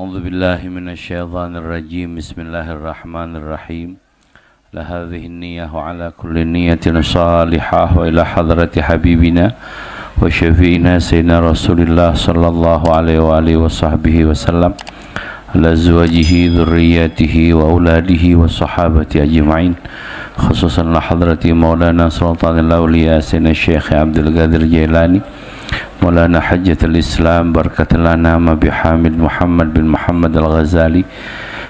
أعوذ بالله من الشيطان الرجيم. بسم الله الرحمن الرحيم. لهذه النية وعلى كل نية صالحة وإلى حضرة حبيبنا وشفينا سيدنا رسول الله صلى الله عليه وآله وصحبه وسلم، على أزواجه، ذرياته وأولاده والصحابة أجمعين، خصوصا لحضرة مولانا سلطان الأولياء سيدنا الشيخ عبد القادر الجيلاني، مولانا حجة الإسلام، بركة الأنام بحامد محمد بن محمد الغزالي،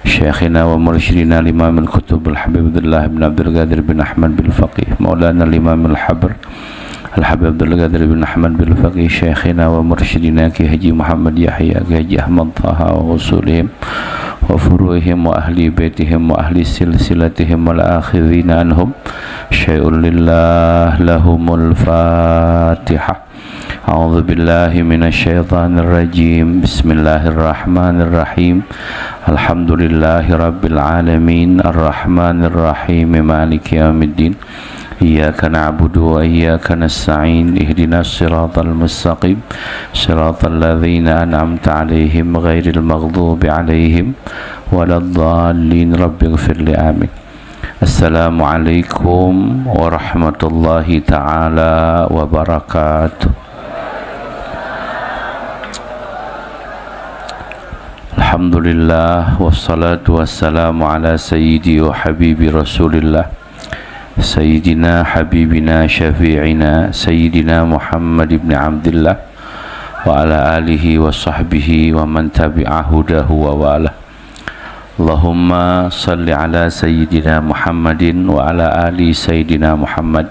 شيخنا ومرشدنا الإمام الكتب الحبيب عبد الله بن عبد القادر بن أحمد بالفقيه، مولانا الإمام الحبر الحبيب عبد القادر بن أحمد بالفقيه، شيخنا ومرشدنا كي محمد يحيى، كي أحمد طه، وأصولهم وفروعهم وأهل بيتهم وأهل سلسلتهم والآخذين عنهم شيء لله، لهم الفاتحة. أعوذ بالله من الشيطان الرجيم. بسم الله الرحمن الرحيم. الحمد لله رب العالمين، الرحمن الرحيم، مالك يوم الدين، إياك نعبد وإياك نستعين، اهدنا الصراط المستقيم، صراط الذين أنعمت عليهم، غير المغضوب عليهم ولا الضالين، رب اغفر لي، آمين. السلام عليكم ورحمة الله تعالى وبركاته. الحمد لله والصلاة والسلام على سيدي وحبيبي رسول الله، سيدنا حبيبنا شفيعنا سيدنا محمد بن عبد الله، وعلى آله وصحبه ومن تبع هداه ووالاه. اللهم صل على سيدنا محمد وعلى آل سيدنا محمد،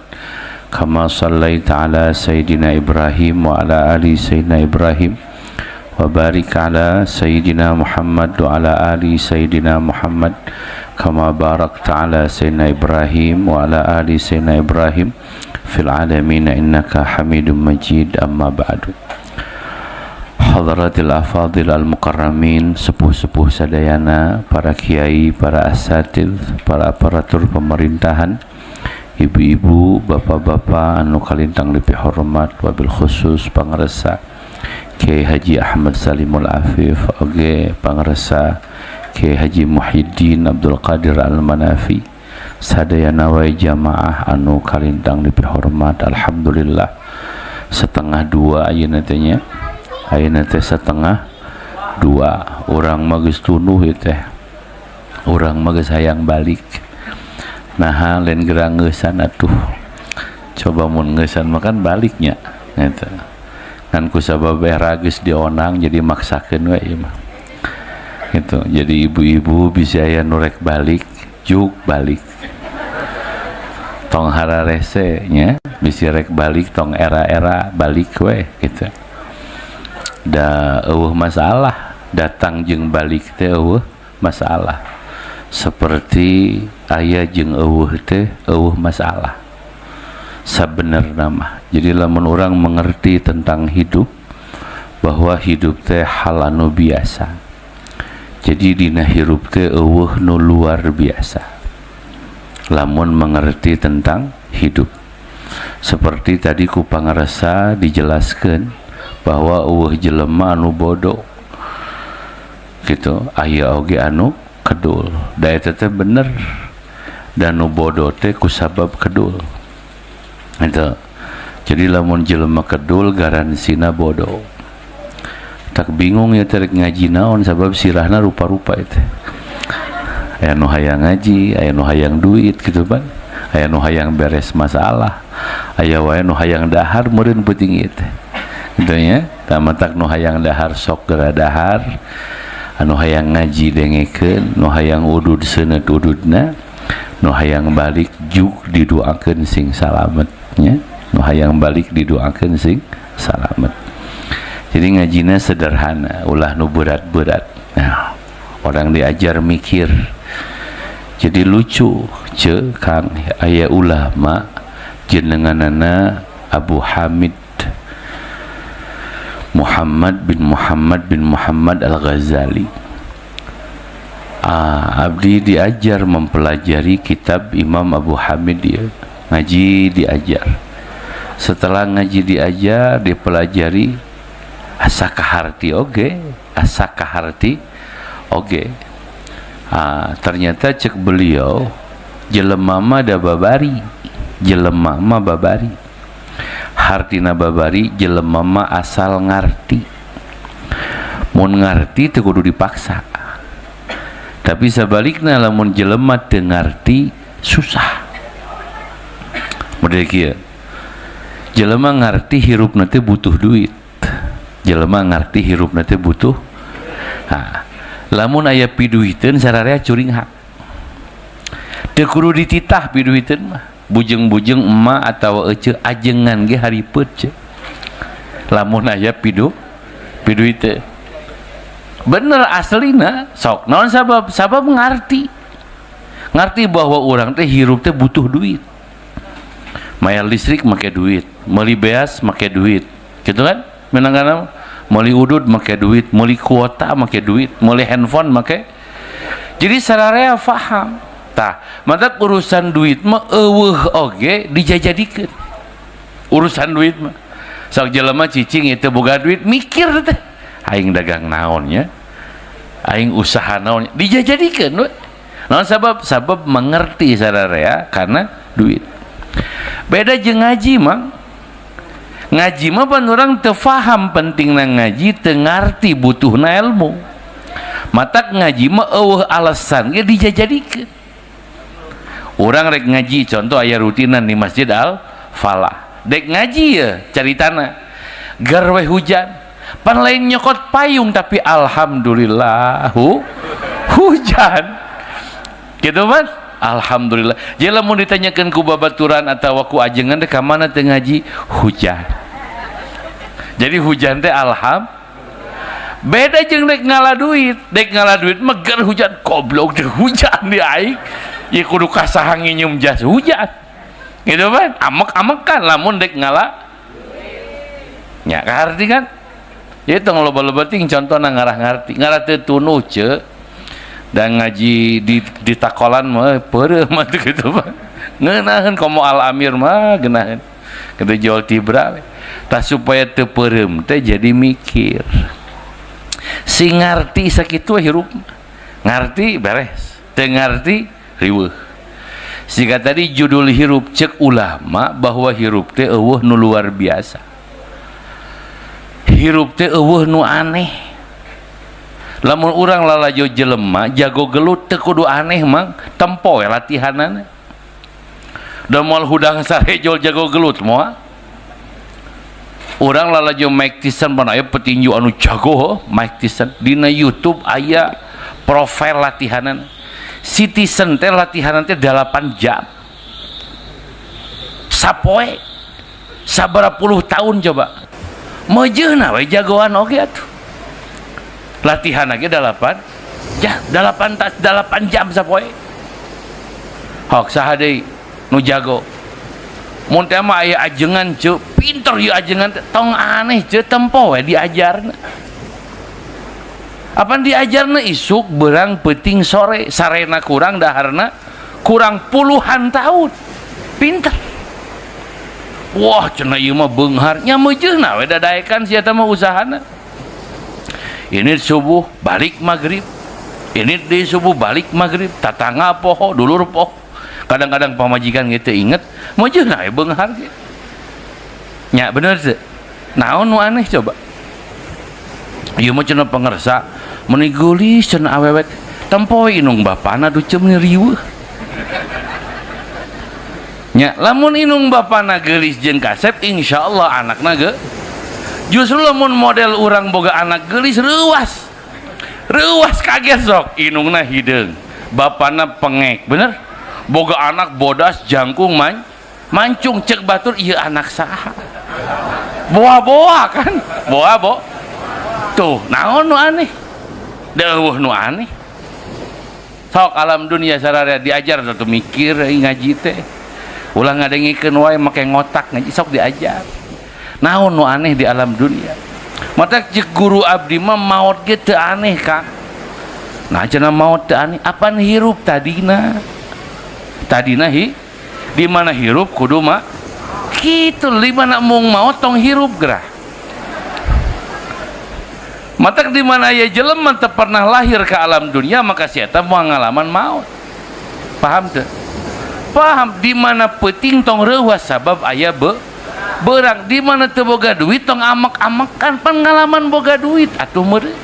كما صليت على سيدنا إبراهيم وعلى آل سيدنا إبراهيم، وبارك على سيدنا محمد وعلى آل سيدنا محمد، كما باركت على سيدنا إبراهيم وعلى آل سيدنا إبراهيم في العالمين إنك حميد مجيد. أما بعد. Hadratil afadil al-mukarramin, sepuh-sepuh sadayana, para kiai, para asatid, para aparatur pemerintahan, ibu-ibu, bapak-bapak anu kalintang lebih hormat, wabil khusus pangresa Kiai Haji Ahmad Salimul Afif, oge pangresa Kiai Haji Muhyiddin Abdul Qadir Al-Manafi, sadayana wae jamaah anu kalintang lebih hormat. Alhamdulillah, 1:30 ayeuna teh nya, ayeuna teh 1:30, urang mah geus tunduh ieu teh, urang mah geus hayang balik. Naha lain gerang ngeusan atuh, coba mun ngeusan mah kan baliknya eta kan ku sabab rageus dionang jadi maksakeun we ieu mah gitu. Jadi ibu-ibu bisa aya nu rek balik, juk balik, tong hararese nya, bisi rek balik tong era-era balik we gitu. Da eueuh masalah datang jeung balik teh, eueuh masalah, seperti aya jeung eueuh teh eueuh masalah sabenerna mah. Jadi lamun orang mengerti tentang hidup, bahwa hidup teh hal anu biasa, jadi dina hirup teh eueuh nu luar biasa lamun mengerti tentang hidup. Seperti tadi ku pangarsa dijelaskan bahwa eueuh jelema anu bodoh gitu, aya oge anu kedul, da eta teh bener, dan nu bodoh teh kusabab kedul gitu. Jadi lamun jelema kedul garansina bodoh. Tak bingung ya terek ngaji naon, sabab sirahna rupa-rupa itu. Aya nu hayang ngaji, aya nu hayang duit gitu ban, aya nu hayang beres masalah, aya wae nu hayang dahar meureun peuting ieu teh gitu nya. Tamatak nu hayang dahar sok geura dahar, anu hayang ngaji dengekeun, nu hayang udud seuneut ududna, nu hayang balik juk didoakeun sing salamet nya, nu hayang balik didoakeun sing salamet. Jadi ngajina sederhana, ulah nu berat-berat. Nah, orang diajar mikir. Jadi lucu ce Kang, aya ulama jenenganana Abu Hamid Muhammad bin Muhammad bin Muhammad Al-Ghazali. Abdi diajar mempelajari kitab Imam Abu Hamid, dia ngaji diajar. Setelah ngaji diajar, dipelajari, asa kaharti oge, asa kaharti. Oke. Ah, ternyata cek beliau jelema mah da babari, jelema mah babari. Hartina babari, jelema mah asal ngarti. Mun ngarti teu kudu dipaksa. Tapi sebaliknya lamun jelema teu ngarti susah. Model kieu. Jelema ngarti hirupna teh butuh duit. Jelema ngarti hirupna teh butuh. Nah, lamun aya piduiteun sararea curinghak. Teu kudu dititah piduiteun mah. Bujeng-bujeng emak atawa ece ajengan ge haripet ce. Lamun aya piduiteun. Bener aslina sok naon sabab, sabab ngarti. Ngarti bahwa urang teh hirup teh butuh duit. Mayar listrik make duit, meuli beas make duit. Gitu kan? Menang kana meuli udud make duit, meuli kuota make duit, meuli handphone make. Jadi sararea faham. Tah, maka urusan duit mah eueuh oge dijajadikeun. Urusan duit mah. Sok jelema cicing itu boga duit mikir teh. Aing dagang naon nya? Aing usaha naon? Dijajadikeun we. Naon sabab? Sabab mengerti sararea karena duit. Beda jeung ngaji mang. Ngaji mah pan urang teu faham pentingna ngaji, teu ngarti butuhna ilmu. Matak ngaji mah eueuh alasan ge dijajadikeun. Urang rek ngaji contoh aya rutinan di Masjid Al Falah. Dek ngaji ya caritana. Gar we hujan. Pan lain nyokot payung tapi alhamdulillah hujan. Gitu man? Alhamdulillah. Jadi lamun ditanyakeun ku babaturan atawa ku ajengan teh ka mana teu ngaji? Hujan. Jadi hujan teh alham. Beda jeung dek ngala duit. Dek ngala duit mah gar hujan, goblok teh hujan di aing. Ieu kudu kasaha nginjem jas hujan. Gitu kan? Amek-amekan lamun dek ngala. Nya ngarti kan? Ieu tong loba-loba ting contona ngarah ngarti. Ngarah teu tunuh ce. Dan ngaji di takolan mah peureuh mah teu kitu mah. Ngeunaheun komo Al Amir mah geunaheun. Kitu jual tibra we. Tah supaya teu peureum teh jadi mikir. Sing ngarti sakitu hirup. Ngarti beres, teu ngarti riweuh. Siga tadi judul hirup cek ulama bahwa hirup teh eueuh nu luar biasa. Hirup teh eueuh nu aneh. Lamun urang lalajo jelema jago gelut teu kudu aneh mang, tempo we latihanana. Da moal hudang sarejol jago gelut moal. Urang lalajo Mike Tyson pan aya petinju anu jago heuh, Mike Tyson. Dina YouTube aya profil latihanan. Si Tyson teh latihanan teh 8 jam. Sapoe sabaraha puluh tahun coba. Meujeuna we jagoan oge atuh. Latihan lagi 8 ya, 8 tas 8 jam sapoe. Hok saha deui nu jago? Mun teh mah aya ajengan ceu, pinter ieu ajengan teh, tong aneh ceu, tempo we diajarna. Apan diajarna isuk berang peuting sore, sarena kurang daharna kurang puluhan tahun. Pinter. Wah cenah ieu mah beunghar, nya meujeuna we dadaekan sia teh mah usahana. Ini subuh balik maghrib, ini di subuh balik maghrib, tatangga poho, dulur poho. Kadang-kadang pamajikan gitu inget, meujeuna we beunghar ge. Nya bener teu? Naon nu aneh coba? Ieu mah cenah pangersa, meuni geulis cenah awewe, tempo inung bapana duh ceu meuni riweuh. Nya lamun inung bapana geulis jeung kasep, insyaallah anakna ge. Justru lamun model urang boga anak geulis reuas. Reuas kaget sok, inungna hideung, bapana pengek, bener? Boga anak bodas jangkung mancung cek batur ieu anak saha? Boa-boa kan? Boa-bo. Tuh, naon nu aneh? Deueuh nu aneh. Sok alam dunia sararea diajar satu mikir ngaji teh. Ulah ngadengikeun wae make ngotak ngaji sok diajar. Naon nu aneh di alam dunia? Mata cek guru abdi mah maot ge teu aneh, Kang. Nah cenah maot teu aneh, apan hirup tadina? Tadina hi di mana hirup kudu mah kitu, di mana mung maot tong hirup gerah. Matak di mana aya jelema teu pernah lahir ke alam dunia, maka si eta moal ngalaman maut. Paham teu? Paham. Di mana peuting tong reuwas sabab aya beurang. Di mana teu boga duit tong amek-amekan, pengalaman boga duit atuh meureun.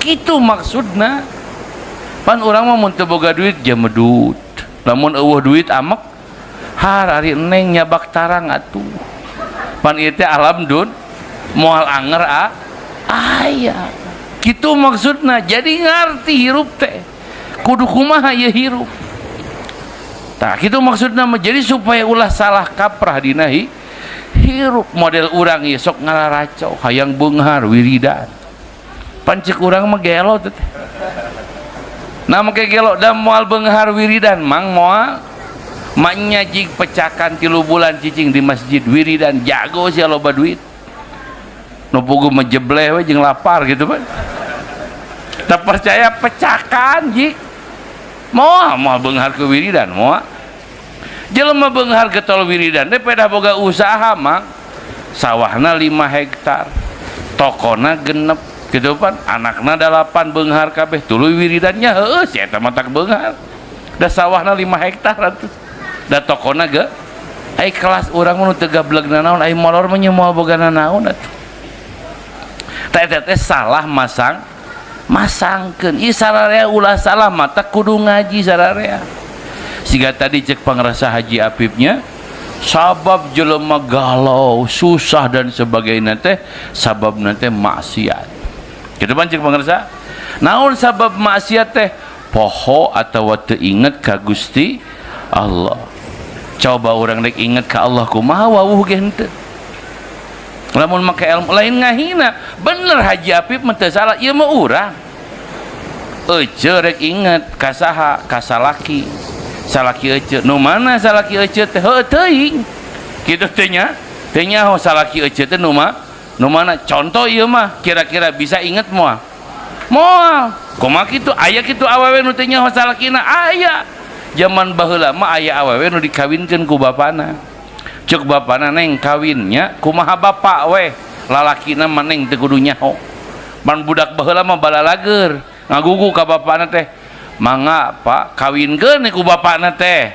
Kitu maksudna. Pan urang mah mun teu boga duit jamedut. Lamun eueuh duit amek har ari neng nyabak tarang atuh. Pan ieu teh alam dun moal anger a aya. Kitu maksudna. Jadi ngarti hirup teh kudu kumaha ieu hirup. Tah kitu maksudna mah. Jadi supaya ulah salah kaprah dina hirup. Model urang ieu sok ngararaco hayang beunghar wiridan. Pan ceuk urang mah gelo teh. Nah make gelo da moal beunghar wiridan mang moal maknya jig pecakan 3 bulan cicing di masjid wiridan jago sia loba duit. Nu puguh mah jebleh we jeung lapar gitu pan. Tak percaya pecakan jig. Moal moal beunghar ke wiridan moal. Jelema beunghar getol wiridan teh pedah boga usaha mang. Sawahna 5 hektar. Tokona genep gitu pan, anakna 8 beunghar kabeh tuluy wiridannya heueuh si eta mah tak beunghar. Da sawahna 5 hektar atuh. Da tokona ge ai kelas urang mah nu teu gableg nanaon, ai molor mah nya moal boga nanaon atuh. Tah eta teh salah masang masangkeun. Ieu sararea ulah salah mata kudu ngaji sararea. Siga tadi cek pangrasa Haji Apipnya, sabab jelema galau, susah dan sebagainya teh sababna teh maksiat. Kitu pan cek pangrasa? Naon sabab maksiat teh? Poho atawa teu inget ka Gusti Allah. Coba urang rek inget ka Allah kumaha wawuh ge henteu. Lamun make ilmu lain ngahina, bener Haji Apip mah teu salah, ieu mah urang. Ece rek inget ka saha? Ka salaki. Salaki ece, nu mana salaki ece teh? Heueuh teuing. Kitu teh nya. Teu nyaho salaki ece teh nu nu mana? Contoh ieu mah kira-kira bisa inget moal? Moal. Kumaha kitu? Aya kitu awewe nu teu nyaho salakina? Aya. Zaman baheula mah aya awewe nu dikawinkeun ku bapana. Cek bapana neng kawinnya kumaha bapak weh, lalakina mah neng teu kudu nyaho. Pan budak baheula mah balalager, ngagugu ka bapana teh. Mangga Pak kawinkeun ku bapana teh.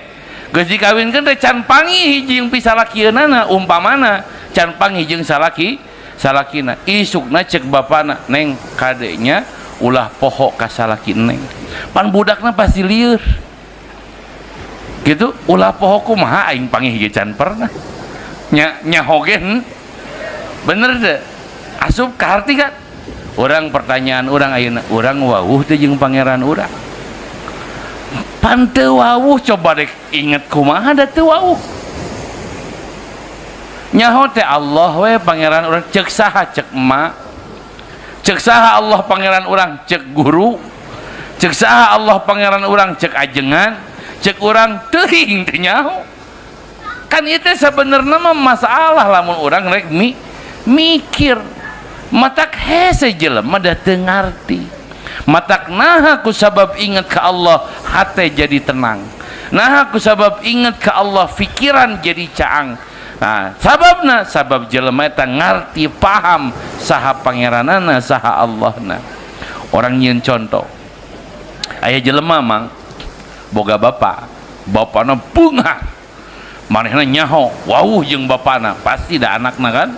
Geus dikawinkeun teh can panggih jeung pisalakieunana umpamana can panggih jeung salaki salakina. Isukna cek bapana neng kadenya ulah poho ka salaki neng. Pan budakna pasti lieur. Gitu ulah poho kumaha aing panggih ge can pernah. Nya nyaho ge bener teu? Asup ka harti kan? Urang pertanyaan urang ayeuna, urang wawuh teu jeung pangeran urang? Pan teu wawuh coba dek inget kumaha da teu wawuh. Nyaho teh Allah we pangeran urang, ceuk saha? Ceuk emak. Ceuk saha Allah pangeran urang? Ceuk guru. Ceuk saha Allah pangeran urang? Ceuk ajengan. Ceuk urang teuing teu nyaho. Kan ieu teh sabenerna mah masalah lamun urang rek mikir. Matak hese jelema da teu ngarti. Matak naha ku sabab inget ka Allah hate jadi tenang. Naha ku sabab inget ka Allah pikiran jadi caang. Nah, sababna sabab jelema eta ngarti paham saha pangeranana saha Allahna. Orang nyieun contoh. Aya jelema mang boga bapa, bapana beunghar. Manehna nyaho, wawuh jeung bapana, pasti da anakna kan.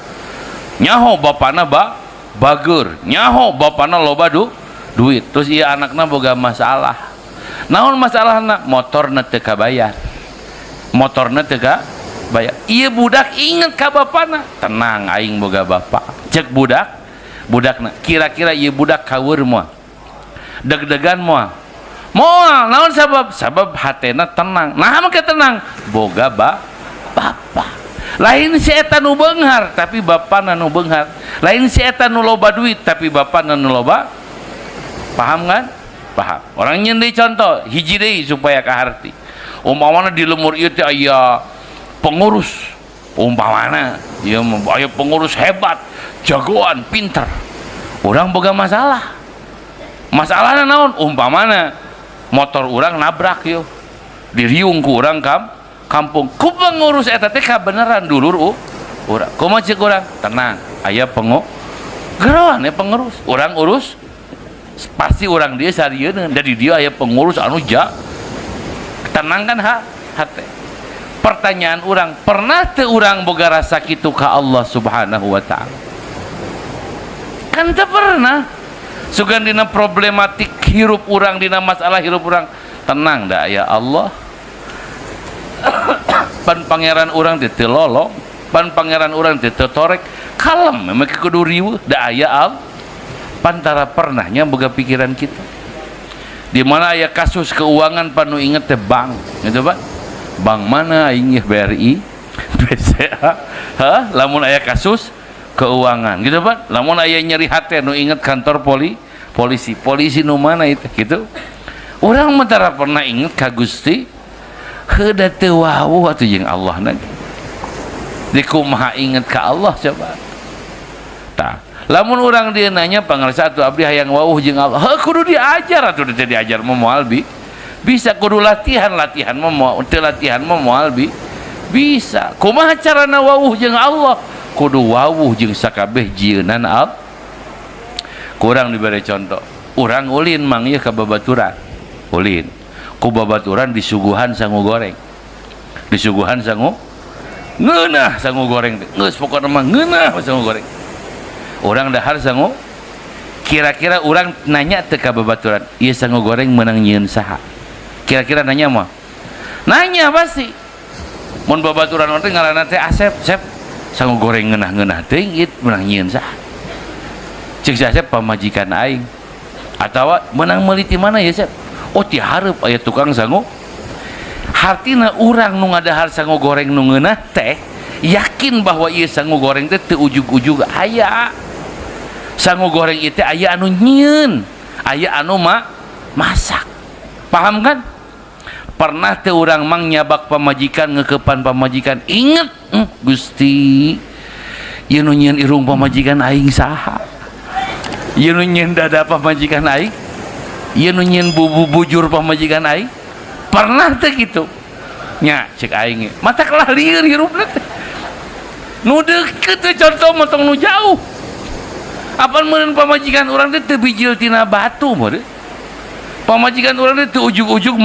Nyaho bapana bager, nyaho bapana loba duit. Terus ieu anakna boga masalah. Naon masalahna? Motorna teu kabayar. Motorna teu kabayar. Ieu budak inget ka bapana, tenang aing boga bapa. Cek budak, budakna kira-kira ieu budak kaweur moal? Deg-degan moal? Moal. Naon sabab? Sabab hatena tenang. Nah make tenang boga bapa. Lain si eta nu beunghar tapi bapana nu beunghar. Lain si eta nu loba duit tapi bapana nu loba. Paham kan? Paham. Orang nyeun deui contoh hiji deui supaya kaharti. Umpamana di lemur ieu teh aya pengurus, umpamana ieu mah aya pengurus hebat, jagoan, pinter. Urang boga masalah. Masalahna naon? Umpamana motor urang nabrak yeuh. Diriung ku urang kampung. Ku pengurus eta teh kabeneran dulur urang. Kumaha ceuk urang? Tenang, aya Geroan ya pengurus, orang urus pasti orang dia sarieun dari dia aya pengurus anu ja. Tenang kan ha hate. Pertanyaan orang, pernah teu urang boga rasa kitu ka Allah Subhanahu wa taala? Kan teu pernah. Sugan dina problematik hirup urang, dina masalah hirup urang, tenang da ya Allah. Pan pangeran urang teh teu lolong, pan pangeran urang teh teu torek, kalem memang kudu riweuh da aya al. Pantara pernahnya boga pikiran kita. Di mana aya kasus keuangan panu inget teh bank, gitu Pak. Bank mana aing yeuh BRI, BCA, hah? Lamun aya kasus keuangan gitu Pak. Lamun aya nyeri hate nu inget kantor polisi, polisi nu mana itu gitu. Urang mah tara pernah inget ka Gusti, heuh da teu wawuh atuh jeung Allah na. Di kumaha inget ka Allah coba. Tah, lamun urang dia nanya pangarsa atuh abdi hayang wawuh jeung Allah, heuh kudu diajar atuh teu diajar mah moal bisa kudu latihan, latihan mah moal teu latihan mah moal bisa. Kumaha carana wawuh jeung Allah? Kudu wawuh jeung sakabeh jieunan al. Kurang diberi contoh. Urang ulin mang ieu ka babaturan. Ulin. Ku babaturan disuguhan sangu goreng. Disuguhan sangu ngeunah sangu goreng teh. Geus pokona mah ngeunah sangu goreng. Urang dahar sangu, kira-kira urang nanya teu ka babaturan, ieu sangu goreng meunang nyieun saha? Kira-kira nanya mah? Nanya pasti. Mun babaturan teh ngaranna teh Asep, Sep sangu goreng ngeunah-ngeunah teuing ieu meunang nyieun saha? Cek si Asep pamajikan aing. Atawa meunang meuli ti mana ya Sep? Oh ti hareup aya tukang sangu. Hartina urang nu ngadahar sangu goreng nu ngeunah teh yakin bahwa ieu sangu goreng teh teu ujug-ujug aya. Sangu goreng ieu teh aya anu nyieun, aya anu masak. Paham kan? Pernah teu urang mang nyabak pamajikan, ngeukepan pamajikan, inget, Gusti, ieu nu nyieun irung pamajikan aing saha? Ieu nu nyieun dada pamajikan aing? Ieu nu nyieun bujur pamajikan aing? Pernah teu kitu? Nya cek aing mata kalah lieur hirupna teh. Nu deukeut teh contoh mah tong nu jauh. Apan meureun pamajikan urang teh teu bijil tina batu meureun. Pamajikan urang teh teu ujug-ujug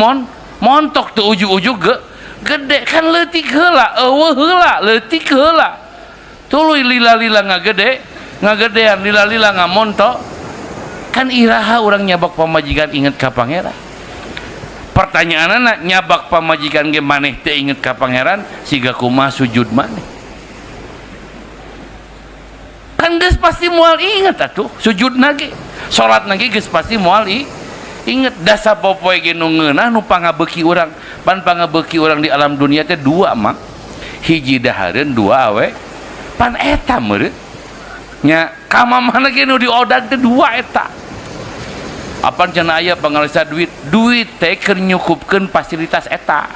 montok, teu ujug-ujug gede kan leutik heula, eueuh heula, leutik heula. Tuluy lila-lila ngagede, ngagedean lila-lila ngamontok. Kan iraha urang nyabak pamajikan inget ka pangeran. Pertanyaanna nyabak pamajikan ge maneh teu inget ka pangeran, siga kumaha sujud maneh? Kan geus pasti moal inget atuh sujud ge, salat ge geus pasti moal inget. Dasa popoe ge nu ngeunah nu pangabeuki urang, pan pangabeuki urang di alam dunia teh dua mah. Hiji dahareun, dua awe. Pan eta meureun nya ka mana ge nu diodag teh dua eta. Apan cenah aya pangalisa duit, duit teh keur nyukupkeun fasilitas eta.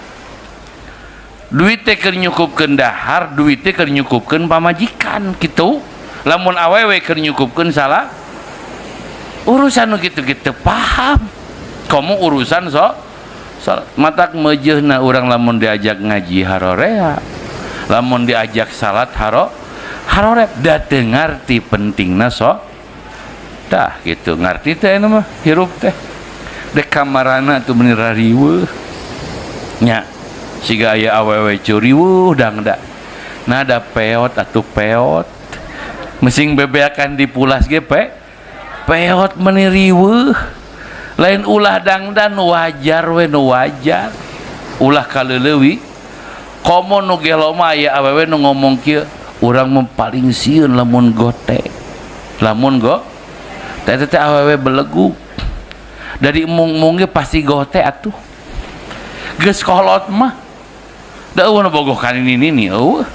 Duit teh keur nyukupkeun dahar, duit teh keur nyukupkeun pamajikan kitu. Lamun awewe keur nyukupkeun salah urusan nu kitu-kitu paham. Komo urusan so matak meujeuhna urang lamun diajak ngaji harorea, lamun diajak salat harorep, da teu ngarti pentingna so. Tah gitu ngarti teh anu mah hirup teh. Dek kamarana tuh bener riweuh. Nya siga aya awewe curiweuh dangda. Nah da peot atuh peot. Mesing bebeakan dipulas ge peot meni riweuh. Lain ulah dangdan wajar we nu wajar. Ulah kaleuleui. Komo nu gelo mah aya awewe nu ngomong kieu, urang mah paling sieun lamun gote. Lamun go teh teh awewe belegu. Dari mung-mung ge pasti gote atuh. Geus kolot mah. Da eueuh nu bogoh ka nini nini eueuh.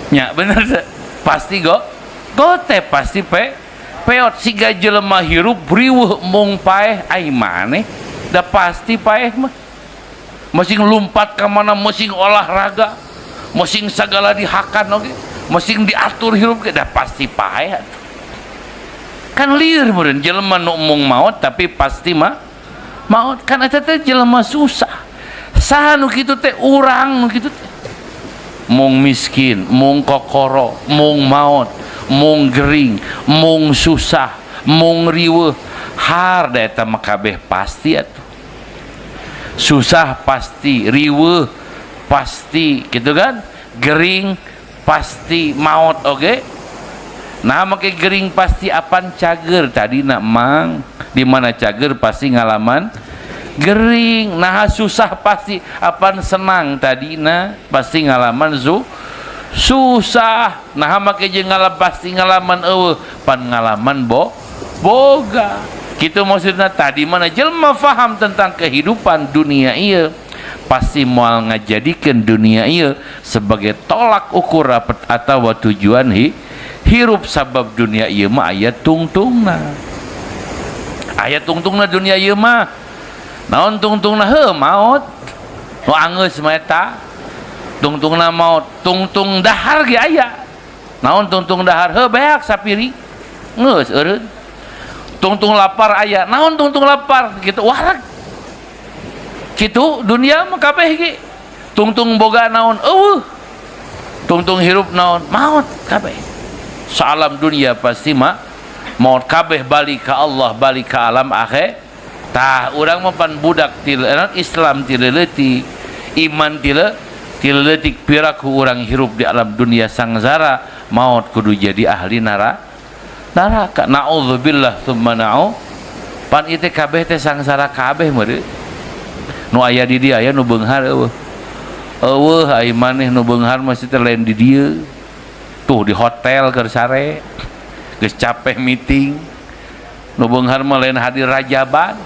Nya bener teh. Pasti gote pasti peot siga jelema hirup riweuh mung paeh ai maneh da pasti paeh mah. Masing lumpat ka mana, masing olahraga, masing sagala dihakan oge, masing diatur hirup ge da pasti paeh atuh. Kan lieur meureun jelema nu mung maot tapi pasti mah maot kan eta teh jelema susah. Saha nu kitu teh? Urang nu kitu teh. Mung miskin, mung kokoro, mung maot, Mung gering, mung susah, mung riweuh, har da eta mah kabeh pasti atuh. Susah pasti, riweuh pasti, gitu kan? Gering pasti, maut oge. Nah, make gering pasti apan cager tadi nak mang, di mana cager pasti ngalaman gering. Nah, susah pasti apan senang tadi na pasti ngalaman susah. Nah, make jeung ngalam pasti ngalaman eueuh pan ngalaman boga. Kitu maksudna tadi mana jelema faham tentang kehidupan dunia ieu pasti moal ngajadikeun dunia ieu sebagai tolak ukur atau tujuan hirup, sabab dunia ieu mah aya tungtungna. Aya tungtungna dunia ieu mah. Naon tungtungna? Heuh, maot. Nu anggeus mah eta. Tungtungna maot, tungtung dahar ge aya. Naon tungtung dahar? Heuh, beak sapiring. Geus eureun. Tungtung lapar aya. Naon tungtung lapar? Kitu wareg. Kitu dunia mah kabeh ge. Tungtung boga naon? Eueuh. Tungtung hirup naon? Maot kabeh. Salam dunia pasti mah maot kabeh, balik ke Allah, balik ke alam akhir. Tah, urang mah pan budak til Islam ti leutik, iman ti leutik, piraku urang hirup di alam dunia sangsara, maot kudu jadi ahli neraka. Naudzubillah tsumma na'u. Pan ieu teh kabeh teh sangsara kabeh meureun. Nu aya di dieu aya nu beunghar eueuh? Eueuh. Ai maneh nu beunghar masih teh lain di dieu. Tuh di hotel keur sare. Geus capek meeting. Nu beunghar mah lain hadir rajaban.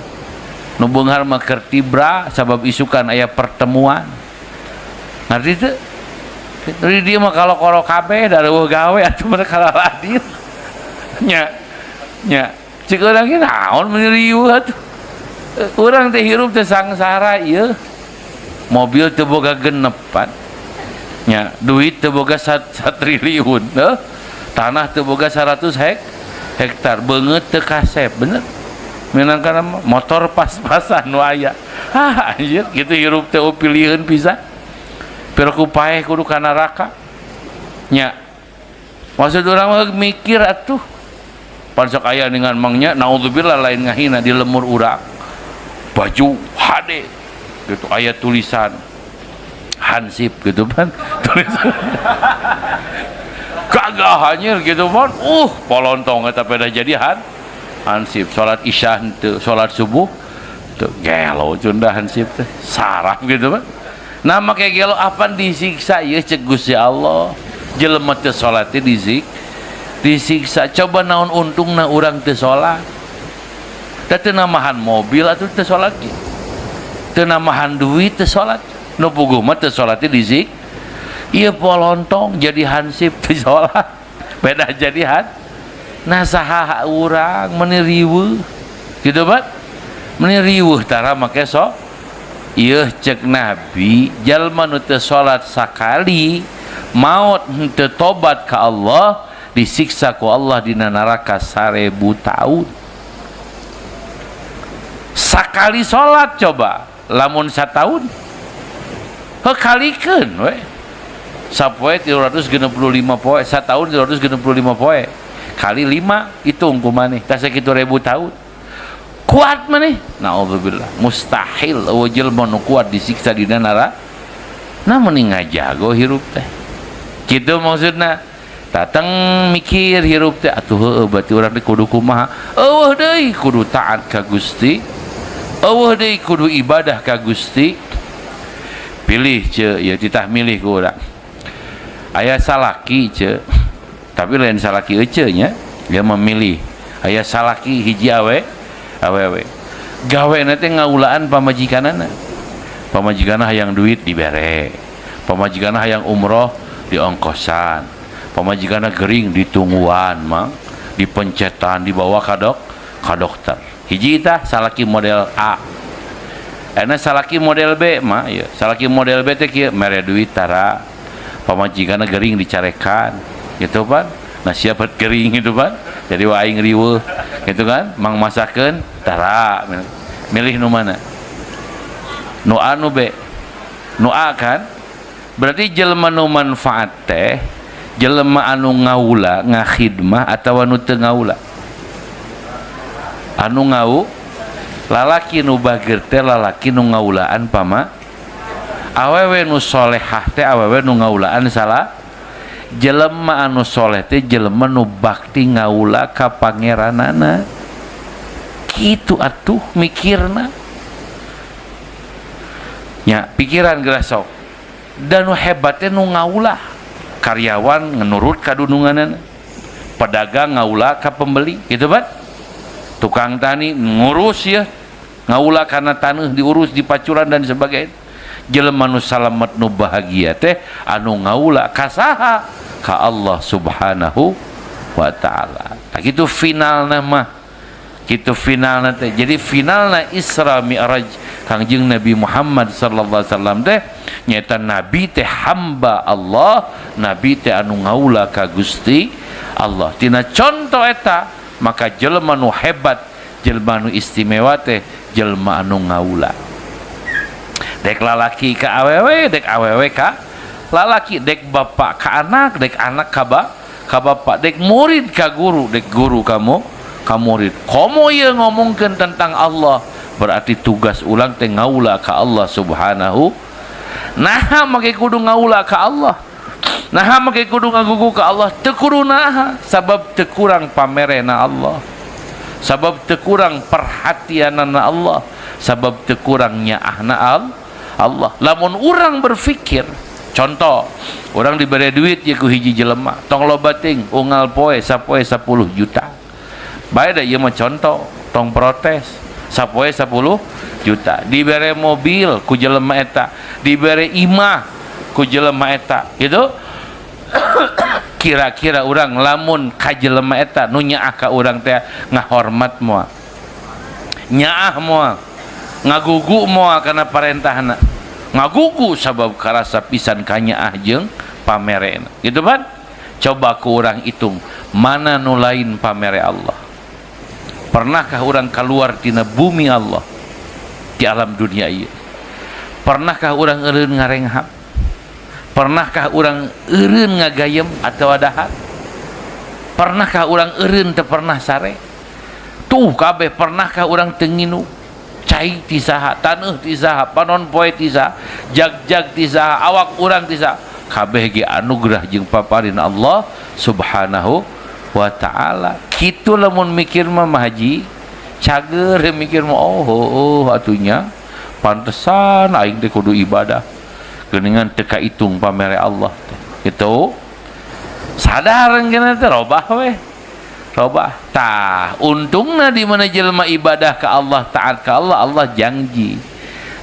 Nu beunghar mah keur tibra sabab isukan aya pertemuan. Ngerti teu? Dari dia mah kalau koro kabeh da eueuh gawe atuh mereka hadir. Nya. Nya. Cik urang ge naon meuni riweuh atuh. Urang teh hirup teh sangsara ieu. Mobil teu boga genepan. Nya, duit teu boga 1 triliun, heuh. Tanah teu boga 100 hektar, beungeut teu kasep, bener. Minangka motor pas-pasan nu aya. Ah, anjir, kitu hirup teh pilieun pisan. Piraku paeh kudu ka neraka. Nya. Maksud urang mah mikir atuh. Pan sok aya dengan mangnya, naudzubillah lain ngahina, di lemur urang. Baju HD gitu aya tulisan Hansip gitu kan, tulisan gagah anjir gitu kan, polontong eta pada jadi Hansip, salat isya henteu, salat subuh teu, gelo cunda Hansip teh saraf gitu kan. Nah, make gelo apan disiksa ieu cek Gusti Allah, jelema teu salat teh disiksa. Coba naon untungna urang teu salat? Da teu namahan mobil atuh teu salat ge, teu namahan duit teu salat. Nu puguh mah teu salat teh disik ieu, polontong jadi hansip teu salat beda jadi han. Nah, saha urang meuni riweuh gitu bat, meuni riweuh tara make so ieu. Cek Nabi, jalma nu teu salat sakali maot henteu tobat ka Allah disiksa ku Allah dina neraka 1000 tahun. Sakali salat, coba lamun satahun, heuh, kalikeun we sapoe 365 poe, satahun 365 poe kali 5, hitung ku maneh tah sakitu ribu tahun. Kuat maneh? Naudzubillah, mustahil. Eueuh jelema nu kuat disiksa dina neraka. Nah, mending ngajago hirup teh kitu maksudna. Datang mikir hirup teh atuh, heueuh, berarti urang teh kudu kumaha? Eueuh deui kudu taat ka Gusti, eueuh deui kudu ibadah ka Gusti. Pilih ce ya, titah milih ku urang. Aya salaki ce, tapi lain salaki ece nya, dia memilih. Aya salaki hiji awe awewe, gawe teh ngaulaan pamajikanana. Pamajikanna hayang duit dibere, pamajikanna hayang umroh diongkosan, pamajikanna gering ditungguan mang, dipencetan, dibawa ka dokter. Hiji tah salaki model A. Enak salaki model B mah ya, salaki model B teh kieu, mere duit tara, pamajikanna gering dicarekan gitu pan. Nah, siapa gering gitu pan, jadi wa aing riweuh gitu kan, mang masakeun tara. Milih nu mana, nu A nu B? Nu A kan. Berarti jelema nu manfaat teh Jelema anu ngaula ngakhidmah atawa nu teu ngaula? Anu ngau lalaki nu bager teh lalaki nu ngaulaan pama awewe nu solehah teh awewe nu ngaulaan salah. Jelema anu soleh teh jelema nu bakti ngaula ka pangeranana. Kitu atuh mikirna nya, pikiran geura sok. Dan nu hebat teh nu ngaula, karyawan ngenurut ka dununganana, pedagang ngaula ka pembeli gitu kan, tukang tani ngurus ya ngaula karena tanah diurus dipacuran dan sebagainya. Jelema nu salamet nu bahagia teh anu ngaula ka saha? Ka Allah Subhanahu wa taala. Tah kitu finalna mah, kitu finalna teh. Jadi finalna Isra Mi'raj Kangjeng Nabi Muhammad sallallahu alaihi wasallam teh nyaeta nabi teh hamba Allah, nabi teh anu ngaula ka Gusti Allah. Tina contoh eta maka jelema nu hebat, jelema nu istimewa teh jelema anu ngaula. Dek lalaki ka awewe, dek awewe ka lalaki, dek bapak ka anak, dek anak ka bapak, dek murid ka guru, dek guru kamu ka murid. Komo ieu ngomongkeun tentang Allah, berarti tugas ulang teh ngaula ka Allah Subhanahu. Naha make kudu ngaula ka Allah? Naha make kudu ngagugu ka Allah? Teu kudu naha, sabab teu kurang pamerena Allah, sabab teu kurang perhatianana Allah, sabab teu kurang nyaahna Allah. Lamun urang berpikir, contoh orang diberi duit ya ku hiji jelema, tong loba ting, unggal poe sapoe 10 juta bae da ieu mah contoh, tong protes. Sapoe 10 juta dibere mobil ku jelema eta, dibere imah ku jelema eta gitu. Kira-kira urang lamun ka jelema eta nu nyaah ka urang teh ngahormat moal, nyaah moal, ngagugu moal kana parentahna? Ngagugu, sabab karasa pisan kanyaah jeung pamerena gitu kan. Coba ku urang hitung mana nu lain pamere Allah. Pernahkah urang keluar tina bumi Allah di alam dunia ieu? Pernahkah urang eureun ngarenghap? Pernahkah urang eureun ngagayem atau dahar? Pernahkah urang eureun teu pernah sare? Tuh kabeh. Pernahkah urang teu nginu? Cai ti saha, taneuh ti saha, panon poe ti saha, jag-jag ti saha, awak urang ti saha? Kabeh ge anugerah jeung paparin Allah Subhanahu wa taala. Kitu lamun mikir mah haji cager mikir mah, oh atunya pantesan aing teh kudu ibadah, geuningan teu kaitung pamere Allah teh. Gitu sadar geuna teh, robah we, robah. Tah untungna di mana jelema ibadah ka Allah, taat ka Allah, Allah janji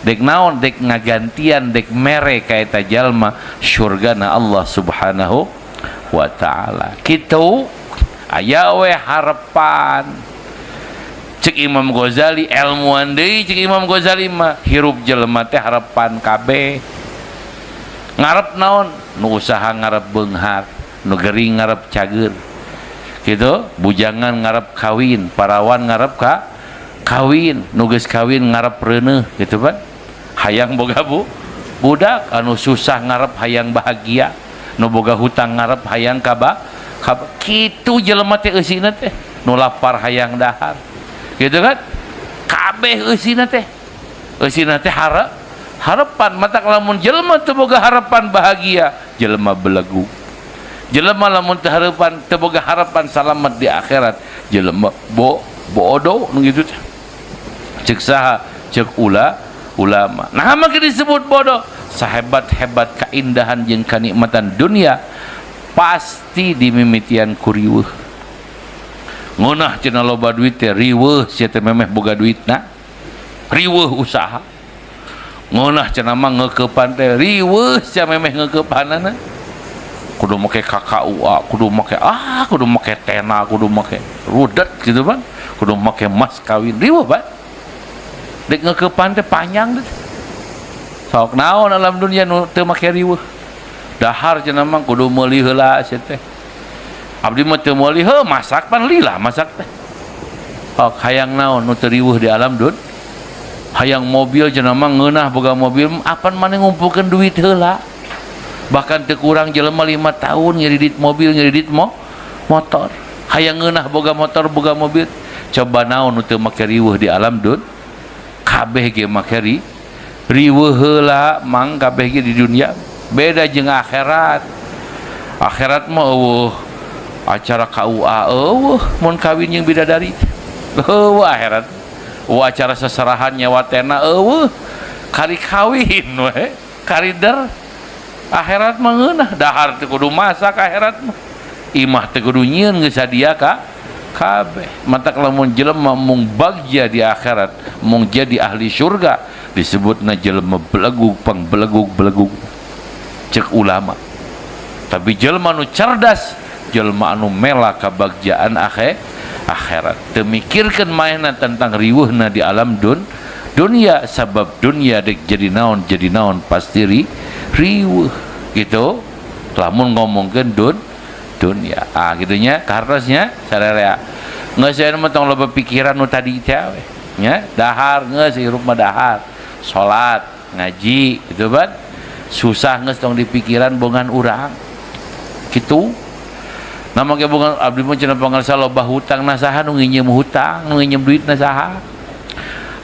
dek naon, dek ngagantian, dek mere ka eta jalma surgana Allah Subhanahu wa taala. Kitu aya we harapan. Cek Imam Ghazali, ilmuwan deui, cek Imam Ghazali mah hirup jelema teh harapan kabeh. Ngarep naon? Nu usaha ngarep beunghar, nu gering ngarep cager gitu, bujangan ngarep kawin, parawan ngarep ka kawin, nu geus kawin ngarep reuneuh gitu kan, hayang boga budak, anu susah ngarep hayang bahagia, nu boga hutang ngarep hayang kaba kitu. Jelema teh eusina teh nu lapar hayang dahar gitu kan, kabeh eusina teh, eusina teh harapan. Mata lamun jelema teu boga harapan bahagia, jelema belegu. Jelema lamun teu harapan, teu boga harapan salamet di akhirat, jelema bodoh nu kitu teh. Cek saha? Cek ulama. Nah, maka disebut bodoh, sahebat-hebat keindahan jeung kanikmatan dunia pasti dimimitian ku riweuh. Ngeunah cenah loba duit teh, riweuh sia teh memeh boga duitna, riweuh usaha. Ngeunah cenah mah ngeukepan teh, riweuh sia memeh ngeukepanana, kudu make KKUA, kudu make kudu make tena, kudu make rudet gitu kan, kudu make mas kawin, riweuh ban dek ngeukepan teh panjang deh. Sok naon alam dunia nu teu make riweuh? Dahar cenah mah kudu meuli heula sia teh, abdi mah teu meuli heuh, masak pan lila masak teh. Sok hayang naon nu teu riweuh di alam dun? Hayang mobil cenah mah, ngeunah boga mobil, apan maneh ngumpulkeun duit heula. Bahkan teu kurang jelema 5 tahun ngiridit mobil, ngiridit motor. Hayang ngeunah boga motor, boga mobil. Coba naon nu teu make riweuh di alam dun? Kabeh ge make riweuh heula mang kabeh ge di dunia. Beda jeung akhirat. Akhirat mah eueuh acara KUA eueuh mun kawin jeung bidadari. Eueuh akhirat. Eueuh acara seserahan nyawa tena eueuh. Kari kawin we, karider. Akhirat mah ngeunah, dahar teu kudu masak akhirat mah. Imah teu kudu nyieun geus sadia ka kabeh. Matak lamun jelema mung bagja di akhirat, mung jadi ahli surga, disebutna jelema belegug pangbelegug-belegug cek ulama. Tapi jelema nu cerdas, jelema anu mela kabagjaan akhirat. Teu mikirkeun manehna tentang riweuhna di alam dunia, sabab dunia dek jadi naon pasti riweuh gitu. Lamun ngomongkeun dunia. Ah gitunya kahartosnya sararea. Geus aya mah tong loba pikiran nu tadi teh we. Nya dahar geus hirup mah dahar. Salat, ngaji gitu ban. Susah geus tong dipikiran bongan urang. Gitu. Nah make bongan abdi mah cenah pangarsa loba hutang na saha nu nginjem hutang, nu nginjem duit na saha.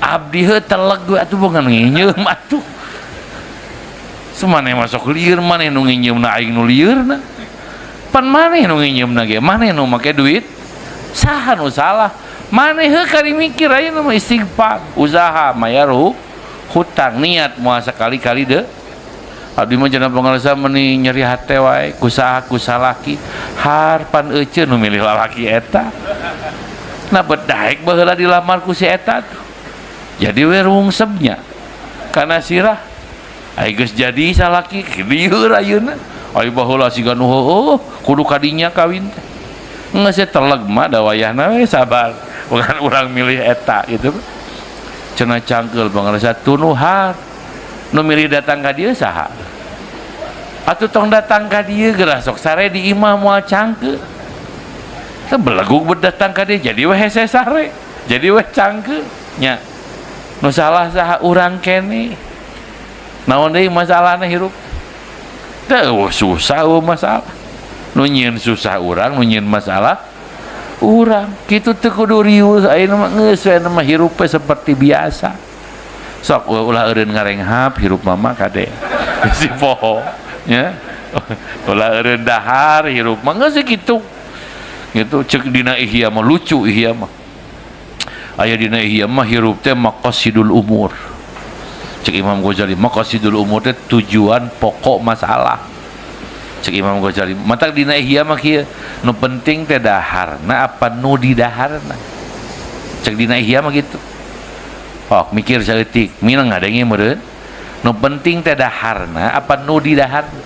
Abdi heuh teleg we atuh bongan nginjem atuh. Semaneh masuk lieur maneh nu nginjemna aing nu lieurna. Pan maneh nu nginjemna ge, maneh nu make duit saha nu salah. Maneh heuh kari mikir ayeuna mah istighfar, usaha mayar hutang, niat moal sakali-kali deui. Abdi mah cenah pangarsa meuni nyeri hate wae kusaha ku salaki, harpan euceun nu milih lalaki eta. Nah bet daek baheula dilamar ku si eta tuh. Jadi we rungsebnya kana sirah. Ai geus jadi salaki lieur ayeuna. Ai baheula siga nu heueuh kudu kadinya kawin teh. Geus teleg mah da wayahna we sabar. Bukan urang milih eta gitu. Cenah cangkeul pangarsa tunuhar. Nu milih datang ka dieu saha? Atuh tong datang ka dieu geura sok sare di imah moal cangkeul. Sebelegug berdatang ka dieu jadi we hese sare. Jadi we cangkeul nya. Nu salah saha urang kene. Naon deui masalahna hirup? Teu susah eueuh masalah. Nu nyieun susah urang, nu nyieun masalah urang. Kitu teu kudu riweuh ayeuna mah geus we mah hirup we seperti biasa. Sok ulah eureun ngarenghap hirup mama kade. Si poho nya. Ulah eureun dahar hirup mah geus kitu. Gitu cek dina Ihya mah lucu Ihya mah. Aya dina Ihya mah hirup teh maqasidul umur. Cek Imam Ghazali maqasidul umur teh tujuan pokok masalah. Cek Imam Ghazali matak dina Ihya mah kieu nu penting teh daharna apa nu didaharna. Cek dina Ihya mah gitu. Oh, mikir saeutik mineng ngadenge meureun. Nu penting teh daharna apa nu didaharna.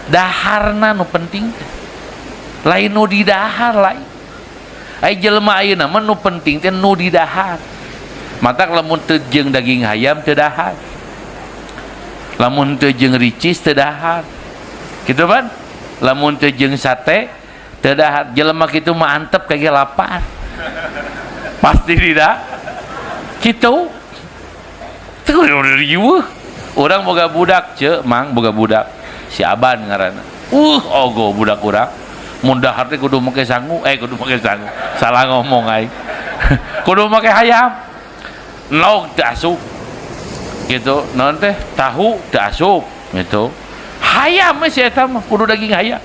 Daharna nu penting teh. Lain nu didahar lain. Ai jelema ayeuna mah nu penting teh nu didahar. Matak lamun teu jeung daging hayam teu dahar. Lamun teu jeung ricis teu dahar. Kitu pan? Lamun teu jeung sate teu dahar. Jelema kitu mah antep kage lapar. Pasti tidak. Kitu. Teu riweuh. Urang boga budak ceu, mang boga budak. Si Aban ngaranna. Ogo budak urang. Mun dahar teh kudu make sangu, kudu make sangu. Salah ngomong aing. Kudu make hayam. Nog teu asup. Gitu, naon teh? Tahu teu asup gitu. Hayam we si eta mah kudu daging hayam.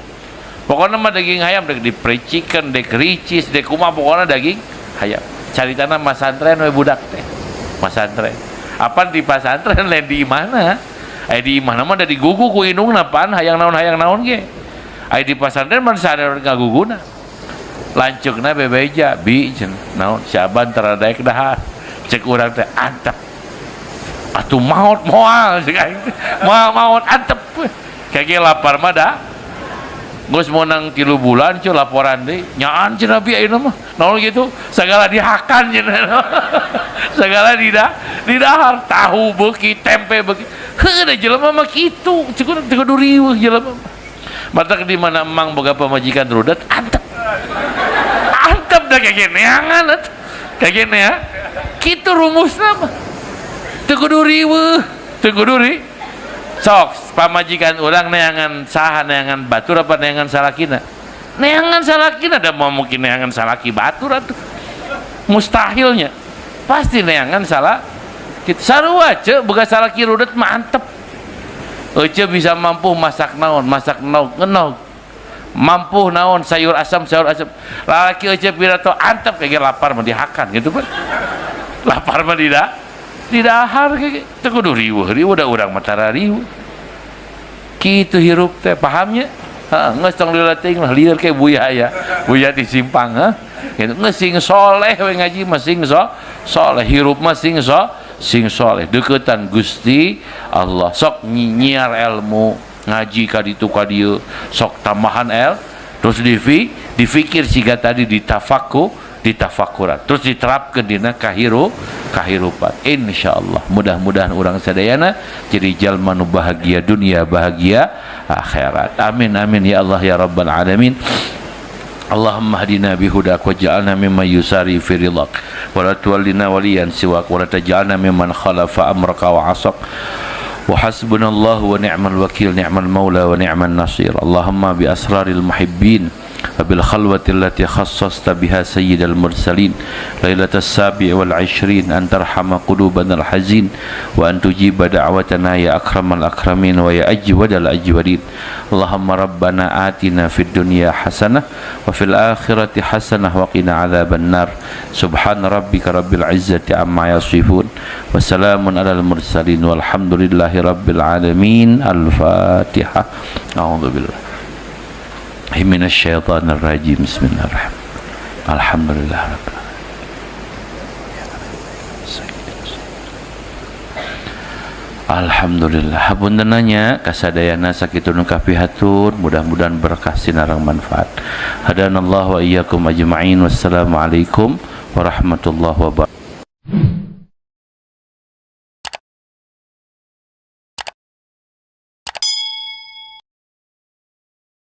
Pokokna mah daging hayam dek dipercikan, dek ricis, dek kumaha pokokna daging hayam. Caritana masantren we budak teh. Masantren. Apa di pasantren lain di imahna? Ai di imahna mah da digugu ku indungna pan hayang naon ge. Ai di pasantren mah sadar ngaguguna. Lanceukna bebeja bi cenah naon si Aban tara daek dahar. Cek urang teh antep. Atuh maot moal cek aing teh. Moal maot antep. Kage lapar mah da. Geus meunang 3 bulan cuy laporan deui. Nyaan cenah bi ayeuna mah. Naon gitu? Sagala dihakan cenah. Sagala didahar, tahu beuki, tempe beuki. Heuh da jelema mah kitu. Cek urang teu kudu riweuh jelema mah. Matak di mana emang boga pamajikan rudet antep. Antep dah kayak neangan atuh. Kayak gini ya. Kitu rumusna mah. Teu kudu riweuh, teu kudu Sok pamajikan urang neangan saha, neangan batur apa neangan salakina? Neangan salakina. Da moal mungkin neangan salaki batur atuh, mustahilnya. Pasti neangan salah kita. Sarua ce, boga salaki rudet mantep. Ece bisa mampu masak naon, masak naon, ngenog mampu naon, sayur asam, sayur asam. Lalaki ece pidato antep kayak lapar mah dihakan gitu kan, lapar mah tidak didahar kayak gitu. Kudu riweuh riweuh, da urang mah tara riweuh kitu hirup teh, pahamnya? Heeh, geus tong lila teuing lah, lieur ke buya ya, buya di simpang. Heh gitu, geus sing soleh we ngaji mah, sing soleh hirup mah, sing soleh deketan Gusti Allah. Sok nyiar ilmu, ngaji ka ditu ka dieu, sok tambahan el, terus difikir siga tadi, ditafakuran, terus diterapkan dina kahirupan. Insyaallah mudah-mudahan urang sadayana jadi jalma nu bahagia dunia, bahagia akhirat. Amin amin ya Allah ya rabbal alamin. Allahumma hdina bihudak waj'alna mimman yusari fi ridak wa la tuwallina waliyan siwak wa la taj'alna mimman khalafa amraka wa asak. Wa hasbunallahu wa ni'mal wakil, ni'mal maula wa ni'man nasir. Allahumma bi asraril muhibbin وبالخلوة التي خصصت بها سيد المرسلين ليلة السابع والعشرين أن ترحم قلوبنا الحزين وأن تجيب دعوتنا يا أكرم الأكرمين ويا أجود الأجودين. اللهم ربنا آتنا في الدنيا حسنة وفي الآخرة حسنة وقنا عذاب النار. سبحان ربك رب العزة عما يصفون وسلام على المرسلين والحمد لله رب العالمين. الفاتحة. أعوذ بالله من الشيطان الرجيم. بسم الله الرحمن. الحمد لله رب العالمين. Alhamdulillah, hapunten nya kasadayana, sakitu nu kapihatur, mudah-mudahan berkah sinareng manfaat. Hadanallahu wa iyyakum ajma'in. Wassalamualaikum warahmatullahi wabarakatuh.